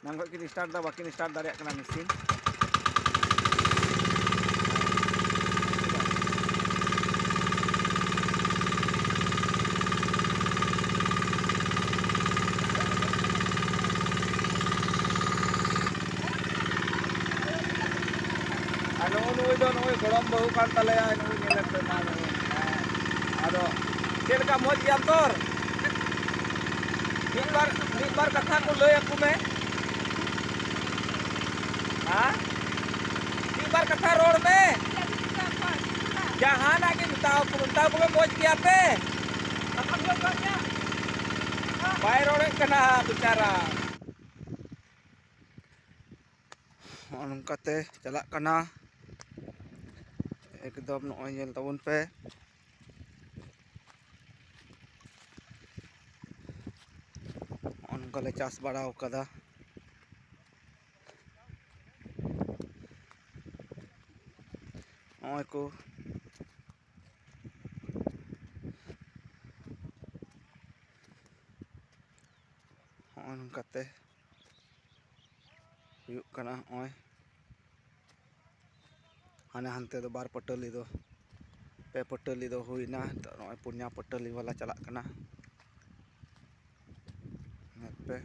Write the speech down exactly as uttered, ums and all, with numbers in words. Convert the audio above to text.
ᱮᱱᱟᱝ ᱠᱷᱚᱡ ᱠᱤᱱ start ᱫᱟ, ᱵᱟᱹᱠᱤᱱ start ᱫᱟᱲᱮᱭᱟᱜ ᱠᱟᱱᱟ ᱢᱮᱥᱤᱱ᱾ ᱟᱨ ᱱᱩᱜᱼᱩ ᱱᱩᱭ ᱫᱚ ᱱᱩᱜᱼᱩᱭ ᱜᱚᱲᱚᱢ ᱵᱟᱹᱦᱩ ᱠᱟᱱ ᱛᱟᱞᱮᱭᱟ, ᱱᱩᱜᱼᱩᱭ ᱧᱮᱞᱮᱫ ᱯᱮ ᱢᱟ ᱱᱩᱜᱼᱩᱭ᱾ ᱦᱮᱸ᱾ ᱟᱫᱚ ᱪᱮᱫ ᱞᱮᱠᱟ, ᱢᱚᱡᱽ ᱜᱮᱭᱟᱢ ᱛᱚᱨ? ᱢᱤᱫ ᱵᱟᱨ, ᱢᱤᱫ ᱵᱟᱨ ᱠᱟᱛᱷᱟ ᱠᱚ ᱞᱟᱹᱭ ᱟᱠᱚ ᱢᱮ᱾ ᱦᱮᱸ? ᱢᱤᱫ ᱵᱟᱨ ᱠᱟᱛᱷᱟ ᱨᱚᱲ ᱢᱮ᱾ ᱡᱟᱦᱟᱱᱟᱜ ᱜᱮ ᱢᱮᱛᱟᱣ ᱠᱚ, ᱢᱮᱛᱟᱣ ᱠᱚ ᱢᱮ, ᱢᱚᱡᱽ ᱜᱮᱭᱟ ᱯᱮ᱾ ᱵᱟᱭ ᱨᱚᱲᱮᱫ ᱠᱟᱱᱟ ᱵᱮᱪᱟᱨᱟ᱾ ᱱᱚᱜᱼᱚ ᱱᱚᱝᱠᱟᱛᱮ ᱪᱟᱞᱟᱜ ᱠᱟᱱᱟ᱾ ᱮᱠᱫᱚᱢ ᱱᱚᱜᱼᱚᱭ ᱧᱮᱞ ᱛᱟᱵᱚᱱ ᱯᱮ᱾ ᱱᱚᱜᱼᱚ ᱱᱚᱝᱠᱟ ᱞᱮ ᱪᱟᱥ ᱵᱟᱲᱟ ᱟᱠᱟᱫᱟ᱾ ᱱᱚᱜᱼᱚᱭ ᱠᱚ ᱱᱚᱜᱼᱚᱭ ᱱᱚᱝᱠᱟᱛᱮ ᱦᱩᱭᱩᱜ ᱠᱟᱱᱟ᱾ ᱱᱚᱜᱼᱚᱭ ᱦᱟᱱᱮ ᱦᱟᱱᱛᱮ ᱫᱚ ᱵᱟᱨ ᱯᱟᱹᱴᱟᱹᱞᱤ ᱫᱚ, ᱯᱮ ᱯᱟᱹᱴᱟᱹᱞᱤ ᱫᱚ ᱦᱩᱭᱱᱟ᱾ ᱱᱤᱛᱚᱜ ᱱᱚᱜᱼᱚᱭ ᱯᱩᱱᱭᱟ ᱯᱟᱹᱴᱟᱹᱞᱤ ᱵᱟᱞᱟ ᱪᱟᱞᱟᱜ ᱠᱟᱱᱟ᱾ ᱧᱮᱞ ᱯᱮ,